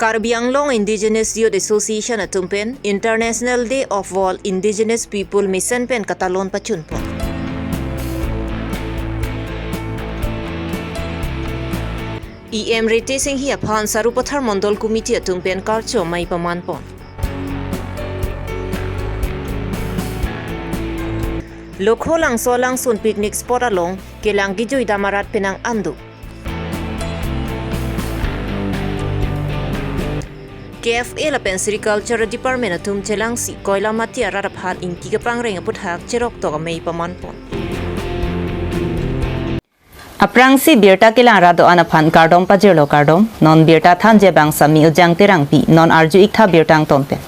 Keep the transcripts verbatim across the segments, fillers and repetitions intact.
Karbi Anglong Indigenous Youth Association atum pen International Day of World Indigenous People mesen pen katalon pachunpon. E M Ritesh Enghi aphan Sarupathar Mondol Committee atum pen karcho amei pamanpon. Lokho Langso Langsun picnic spot along kelang kejui dam arat penang an do. K F A lapen Sericulture Department atum chelangsi koila mati arat aphan ingki kapangreng aputhak cheroktok amei pamanpon. Aphrangsi birta kelang arat do-an aphan kardom pajirlo, kardom. Non birta thanji abang Sami Ujang Terangpi, non arju-ik tha birta angton pen.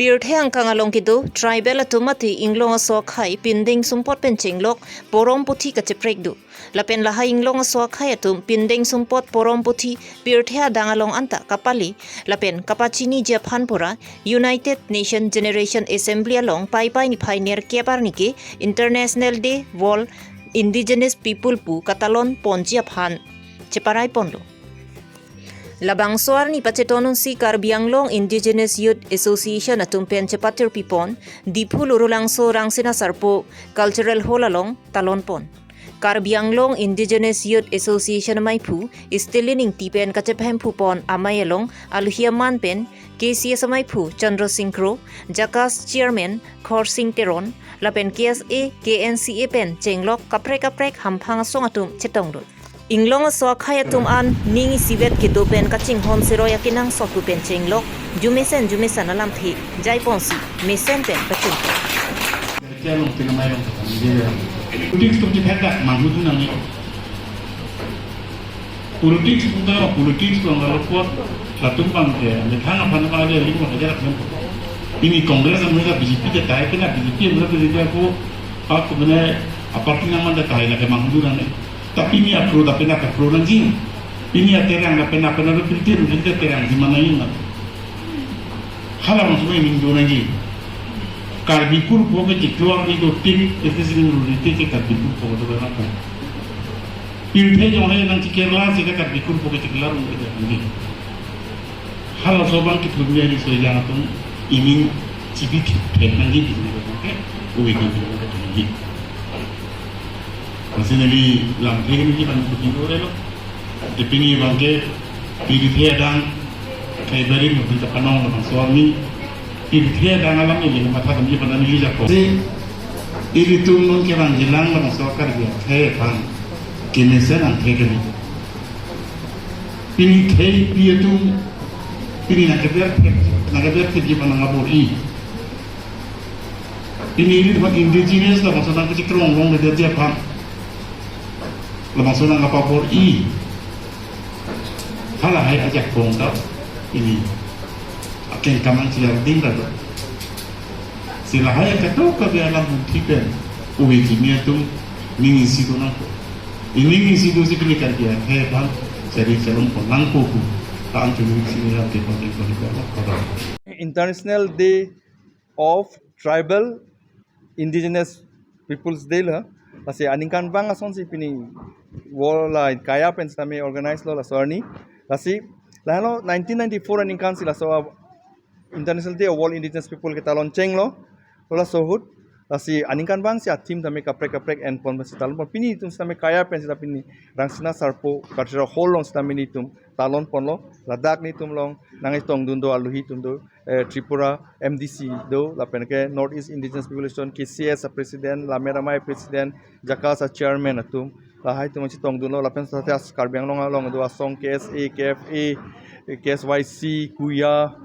Pirthe angkang along kedo tribal atum mate inglong aso akhai pindeng sumpot pen chenglok porom puthi kacheprek do. Lapen lahai inglong aso akhai atum pindeng sumpot porom puthi pirthe adang along anta kapale lapen kapachiniji aphan pura United Nation Generation Assembly along Paipai niphai nerkep arni ke International Day World Indigenous People pu katalon ponji aphan cheparai ponlo. Labangso arni pacheton unsi Karbi Anglong Indigenous Youth Association atum pen chepatirpi pon, Diphu Lurulangso Rangsina Sarpo Cultural Hall along talon pon. Karbi Anglong Indigenous Youth Association ameiphu Stalin Ingti pen kachepahemphu pon amei along alohi aman pen K C S ameiphu Chandra Singh Kro, JACAS Chairman Khorsing Teron, lapen K S A, K N C A pen chenglok kaprek kaprek hamphang asong atum chetongdun. Inglong aso akhai atum an ning isivet kedo pen kachinghon seroi akenangsot pu pen chenglok, jumesen jumesen alamthe jaiponsi mesen pen pachun. Politics atum chethakdak manghu dun nangji. Politics atum ta politics atum lalu kuat latum bang ke, methang aphan bang aja lingkung aja latum. Pini Congress atum ta B J P ta tahai kena B J P atum ta B J P ako, ako bene aparti nangman ta tahai lake manghu dun nangji. Tapi pini apro, tapi na apro nangji. Pini aterang, tapi na apro nangji, pini aterang di mana ini? Hala langsung ini dun nangji. Karbi kurpo ke chiklo arni do tin, ete sini rurite ke Karbi kurpo ke do nangkan. Pirthe jong hai nangchikirla si ke Karbi kurpo ke chikirla rurite nangji. Halaso abang kithurmi ari so yang atum ini chibi thek nangji di sini ke uwe di sini ke nangji. Masih neli lamthe nangji kan kuting ore lo. Tapi pini abang ke pirthe adang, kai bari mo pinta panong lo bang suami. Pirthe adang alam ini mata kami pada neli jako. Si, ilitum non ke bang jilang lo bang suakar dia, kai pan. Kemesen ang kai kami. Pini kai pi atum, pini nangkeber, nangkeber keji pan nangabor-i. Pini ilitum indigenous labangso nangkachikronglong le dia aphan. Labangso nangkapabor-i. Halahai ajakong ta pini akeng kamang chilar ding ta do. Si lahai akatok kabe alam bukti pen uwe kimi atum ning isi do nangpo. Ining isi do si pini Karbi akhai aphan chari chalong pon nangpo pu. Tan chulu isi ni lam ke pon pon pon pon. International Day of Tribal Indigenous Peoples Day lo. Lasi aningkanvang asonsi pini world la kaya pen sitame organize lo laso arni. Lasi lahelo nineteen ninety-four aningkan si laso a-, International Day of World Indigenous People ke talon chenglo. Lo laso ahut. Lasi aningkanvang si a-theme tame kaprek kaprek enpon si talon pon. Pini itum sitame kaya pen sita pini Rangsina Sarpo Cultural Hall along sitame nelitum talon ponlo. Ladak nelitum along nangchetongdun do, alohi atum do, eh, Tripura M D C do, lapen ke North East Indigenous People Association, K C S a-president, Lammet Amei president, JACAS a-chairman atum, lahai atum nangchetongdunlo, lapen sata Karbi Anglong along do asong K S A, K F A, K S Y C, KUYA,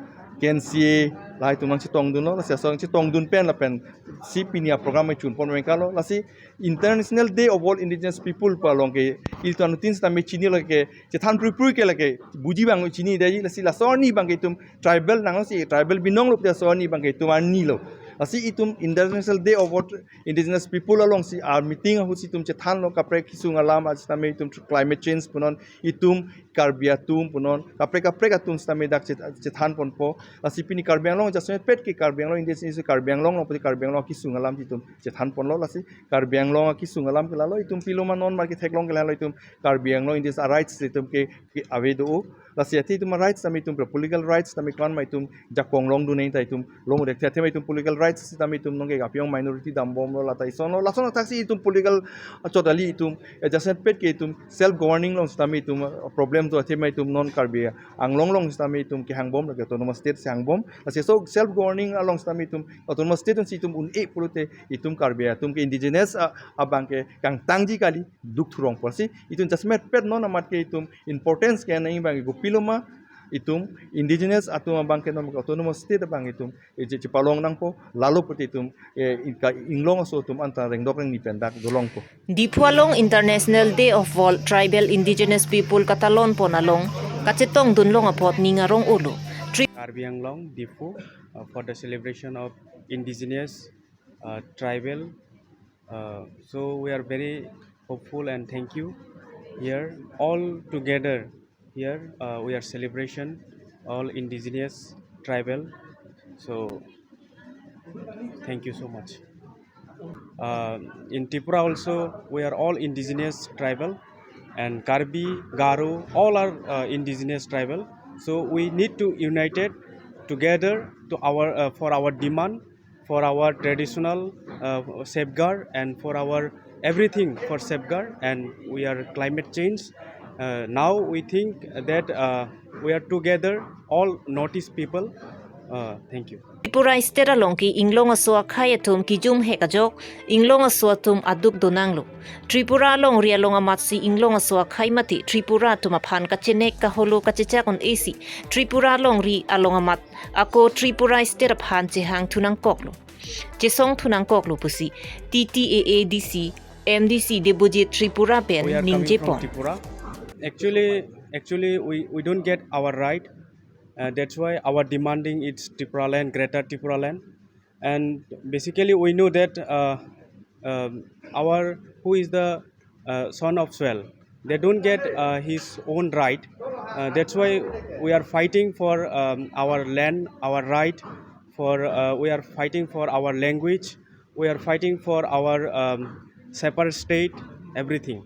K N C A, lahai atum nangchetongdunlo, lasi asong chetongdun pen lapen si pini a-program chunpon vengkalo, lasi International Day of World Indigenous People pu along ke ilitum anuttin sitame chinilo ke, chethan pruipru ke lake buji abang chinidetji, lasi laso arni abang ke itum tribal nanglo si tribal binong lo pute laso arni abang ke itum arni lo. Lasi itum International Day of World Indigenous People alongsi a meeting ahut si itum chethanlo kaprek kesung alam, asitame itum climate change punon, itum Karbi atum punon, kaprek kaprek atum sitame dak chet-, chethanponpo. Lasi pini Karbi Anglong jasemet pet ke Karbi Anglong Indigenous Karbi Anglong along pati Karbi Anglong kesung alam itum chethanponlo. Lasi Karbi Anglong kesung alam ke lalo, itum piloma non mar ketheklong ke lalo, itum Karbi Anglong Indigenous rights itum ke, ke ave do. Lasi athe itum rights tame itum political rights tame klan ma itum jakong longdun neng ta itum longdek the, athe ma itum political rights tame itum nonke apyong minority dambomlo, lata isonlo, lason thaksi itum political achot ali itum adjacent pet ke itum self governing along tame itum, uh, problem do, athe ma itum non Karbi Anglong along tame itum kehangbom, lake autonomous state si hangbom. Lasi so self governing along tame itum autonomous state si itum un-e pulote itum Karbi atum ke indigenous, uh, abang ke kangtangji kali, duk thurong porsi itum jasemet pet non amat ke itum importance ke nang abang ke kopiloma, itum indigenous atum abang ke non autonomous state abang itum eje chepalong nangpo, lalo pute itum, eh, inka inglong aso atum anta rengdok rengni pen dak dolongpo. Diphu along International Day of World Tribal Indigenous People katalonpon along kachetongdunlong apot ning arong-olo. Tri- Karbi Anglong, Diphu, uh, for the celebration of indigenous, uh, tribal. Uh, so we are very hopeful and thank you. Here, all together, here, uh, we are celebration, all indigenous tribal. So, thank you so much. Uh, in Tripura also, we are all indigenous tribal, and Karbi, Garo, all are, uh, indigenous tribal. So we need to united together to our, uh, for our demand, for our traditional, uh, safeguard, and for our everything for safeguard. And we are climate change. Uh, now we think that, uh, we are together, all Northeast people. Uh, thank you. Tripura state along ke inglong aso akhei atum kijum hek ajok, inglong aso atum aduk donanglo. Tripura alongri along amatsi inglong aso akhei mate Tripura atum aphan kachenek kaholo kachechak un-esi Tripura alongri along amat ako Tripura state aphan chehang thunangkoklo, chesong thunangkoklo pusi T T A A D C M D C Debojit Tripura pen ningjepon. Tripura. Actually, actually, we, we don't get our right. Uh, that's why our demanding is Tripura land, Greater Tripura land. And basically, we know that, uh, um, our, who is the, uh, son of soil, they don't get, uh, his own right. Uh, that's why we are fighting for, um, our land, our right. For, uh, we are fighting for our language. We are fighting for our, um, separate state, everything.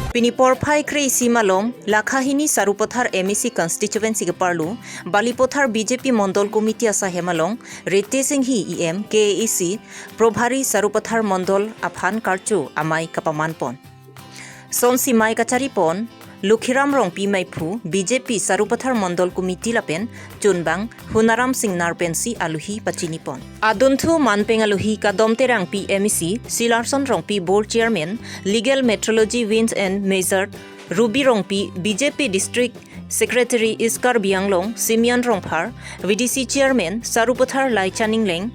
Pini porphai kre-isi malom, Lakha hini Sarupathar M A C constituency keparlo, Balipathar B J P Mondol Committee asai hem along, Ritesh Enghi E M, K A A C, Probhari Sarupathar Mondol aphan karcho amei kapamanpon. Sonsi mei kacharipon, Lukhiram Rongpi meiphu, B J P Sarupathar Mondol Committee lapen, chunbang, Hunaram Singnar pensi aluhi pachinipon. Adunthu manpeng aluhi Kadom Terangpi M A C, Silarson Rongpi Board Chairman, Legal Metrology Wins and Measure, Ruby Rongpi, B J P District Secretary East Karbi Anglong, Simeon Rongphar, V D C Chairman, Sarupathar Laichaning Leng,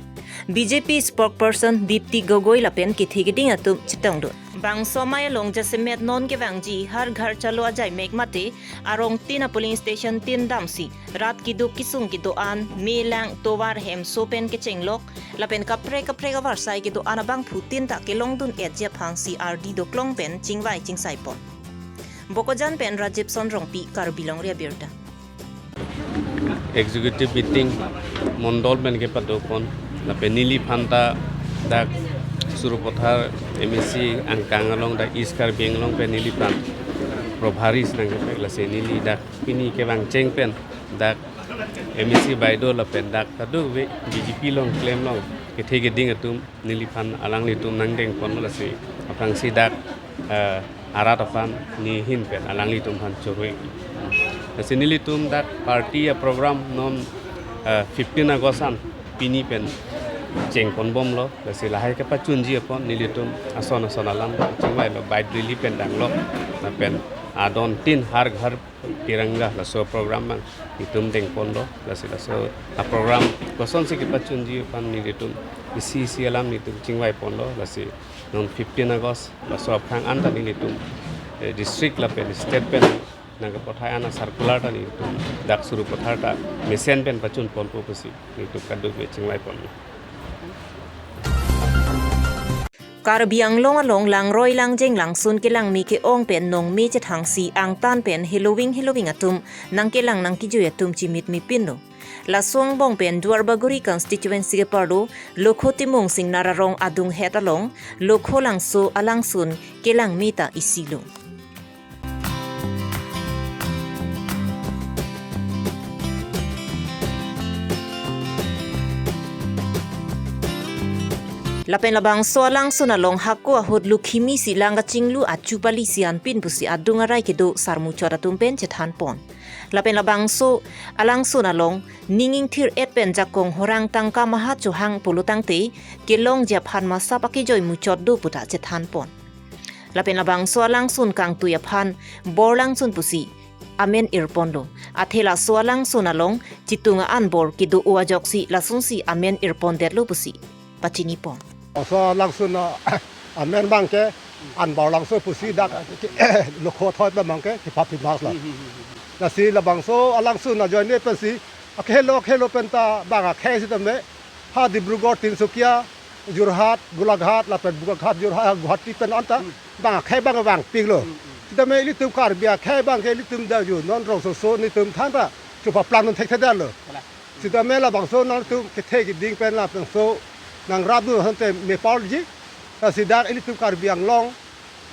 B J P Spokesperson Dipti Gogoi lapen kethe keding atum chetongdun. Bangso amei along jasemet non kevangji Har Ghar Chalo ajaimek mate arong tin a polling station tin damsi rat keduk kesung kedo-an, me lang tovar hemso pen kechenglok, lapen kaprek kaprek avarsai kedo-an abangphu tin ta kelongdun-etji aphan C R D doklong pen chingvai chingsaipon. Bokajan pen Rajibson Rongpi, Karbi Longri Abirta. Executive meeting Mondol pen kepadopon, lapen neliphan ta dak Sarupathar M A C angkang along dak East Karbi Anglong pen neliphan Probhari si nangkepek, lasi neli dak pini kevangcheng pen dak M A C baido lapen dak kadokave B J P along klemlong kethe keding atum neliphan alanglitum nangdengponlo, lasi aphrangsi dak, eh, arat aphan nehin pen alanglitum aphan choroi. Lasi nelitum dak party a-program non, eh, fifteen August an pini pen chengponbomlo, lasi lahai kepachunji apon nelitum ason ason alam chingvailo, bike rally pen danglo, lapen adon tin Har Ghar Tiranga laso program abang itum dengponlo, lasi laso a-program kosonsi kepachunji aphan nelitum isi isi alam nelitum chingvaiponlo, lasi non fifteen August laso aphrang anta nelitum, eh, district lapen state pen Nangkepathai an a-circular ta nelitum dak Sarupathar ta mesen pen pachun ponpo pusi nelitum kadokave chinglai pon. Karbi Anglong along langroi langjeng langsun kelangme ke-ong pen nongme chethangsi angtan pen heloving heloving atum nangkelang nangkejui atum chimit mepinlo. Laso angbong pen Duarbagori constituency keparlo Lokho Timung Singnar arong adunghet along Lokho Langso alangsun kelangme ta isilo. Lapen labangso alangsun along hako ahut lukhimi si lang kachinglu achu pali si anpin pusi adung arai kedo sarmuchot atum pen chethan pon. Lapen labangso alangsun along ning ingthir-et pen jakong horang tangka maha chohang pulotangte kelongji aphan masap akejoi muchot do puta chethan pon. Lapen labangso alangsun kangtui aphan bor langsun pusi amen irponlo. Athe laso alangsun along chitung anbor kedo-o ajoksi lasonsi amen irpondetlo pusi pachini pon. Laso alangsun a-, amen abangke anbor langso pusi dak Lokho thoi abangke kepaphi mas la. Lasi labangso alangsun ajoine pensi akhelo akhelo penta bang akhei sitame ha Dibrugarh, Tinsukia, Jorhat, Golaghat, lapen Golaghat, Jorhat, Guwahati pen anta bang akhei abang vangpiklo. Sitame ilitum Karbi akhei abangke ilitum daju non rongsoso nelitum thanta chupaplang non thekthedetlo. Sitame labangso nangtum kethe keding pen labangso nangrap dun hante mepalji. Lasi dak ilitum Karbi Anglong,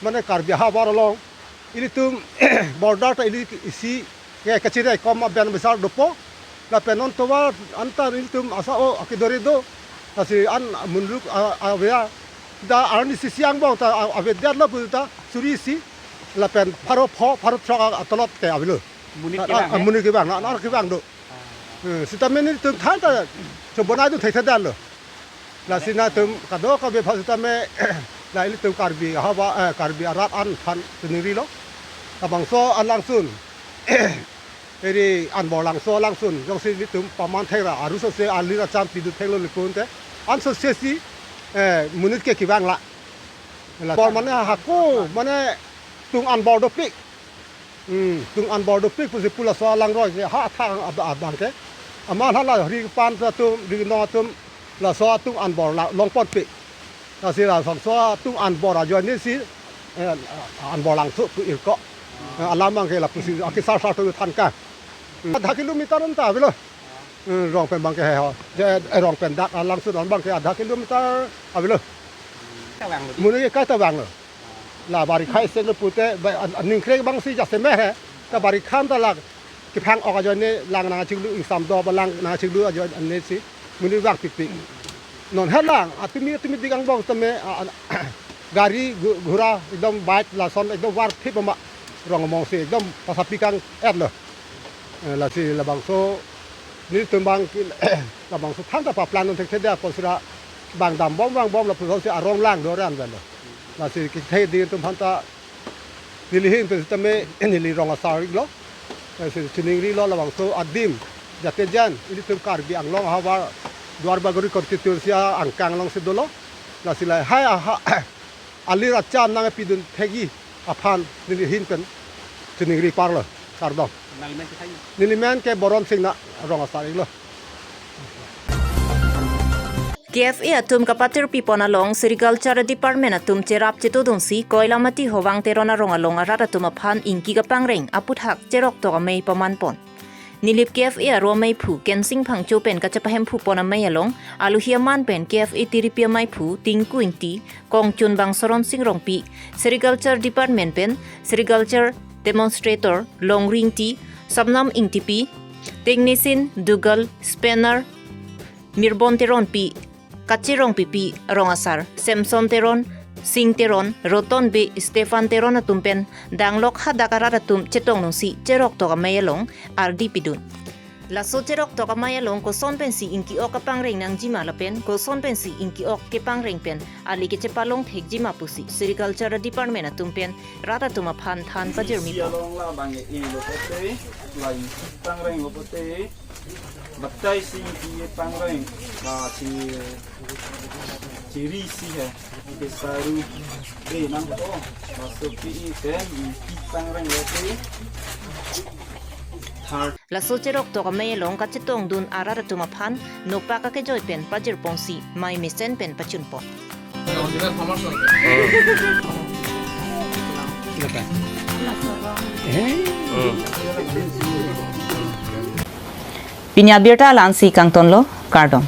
mane Karbi ahavar along ilitum border ta ili isi ke kachirai kom aben besar dopo. Lapen non tovar anta ilitum asa-o akedore do. Lasi an munruk a-, aveya. Da arni sisi angbong ta a-, avedetlo puta suri isi. Lapen pharo pho, pharo throk a-, atolot ke avelo. Monit a-, kevang, a-, eh? Monit kevang, na, na kevang do. Eh, sitame nelitum thanta chobonai dun thekthedetlo. Lasi nangtum kadokave aphan sitame la ilitum Karbi ahavar, eh, Karbi arat an aphan chiningrilo. Labangso alangsun eri anbor langso alangsun jongsi nelitum paman thekra arusose alir acham pidun theklo likun te. Ansose si, eh, monit ke kevang la. La bor mane hako, mane tung anbor dopik. Hmm, tung anbor dopik pusi pu laso alangroi ke ha athang ab-, abangke. Aman hala ri pan atum, ri no atum, laso atung anbor la longponpik. Lasi labangso atung anbor ajoine si, eh, anbor langso pu irko. Eh, alam abangke lapusi akesar sar atum thanka. Hmm, adha kilometer anta avelo. Hmm, rong pen abangke he ho. Je, eh, rong pen dak alangsun abangke adha kilometer avelo. Kevang lo. Monit ke kaita vanglo. La barikha isi lo pute, ba, an-, an ningkreng abangsi jasemet he. Ta barikha anta la kephang-ok ajoine lang nangchinglu, ingsam do ba lang nangchinglu ajoine si monit vangpikpik. Non helang atumi atumi dik angbong tame, a, a, gari, gu-, ghura, ekdom bike lason ekdom varphit ma rong amongsi ekdom pasapi kang-etlo. Eh, lasi labangso nelitum abangke labangso thanta paplang non thekthedet apot sira bang dambom vangbom lapuson si arong lang do ran avelo. Lasi kethe keding atum aphanta neli ahin pen sitame neli rong asar iklo. Eh, si chiningrilo labangso adim jate jan ilitum Karbi Anglong ahavar Duarbagori constituency angkang alongsi dolo. Lasi lahai aha alir acham nangpidun thekji aphan neli ahin pen chiningri parlo, kardom. Nangli men ke thaji? Neli men ke Boron Singnar, rong asar iklo. K F A atum kapatirpi pon along Sericulture Department atum cherap chetodunsi Koilamati Howang Teron arong along arat atum aphan ingki kapangreng aphuthak cheroktok amei paman pon. Nilip K F A aro ameiphu Kensing Phangcho pen kachepahemphu pon amei along alohi aman pen K F A tiripi ameiphu Tinku Ingti, kongchunbang Soron Sing Rongpi, Sericulture Department pen Sericulture Demonstrator Longri Ingti, Sapnam Ingtipi, Technician Dugal Spanner, Mirbon Teronpi, Kache Rongpipi, rong asar Samson Teron, Sing Teron, Roton Bey, Stephan Teron atum pen danglok hadak arat atum chetongdunsi cheroktok amei along ardi pidun. Laso cheroktok amei along koson pensi ingki-ok kapangreng nangjima lapen koson pensi ingki-ok kepangreng pen ali kechepalong thekjima pusi Sericulture Department atum pen rat atum aphan than pajirmi pon. Along labang e-elo pote, la ingki pangrenglo pote, Batai si ingki pangreng, ba si chiri si he, kesaru, eh, nangkok, laso pi pen ingki pangreng lasi third. Laso cheroktok amei along kachetongdun arat atum aphan nokpak akejoi pen pajirpon si mei mesen pen pachunpon. Pini abirta la-ansi kangtonlo, kardom.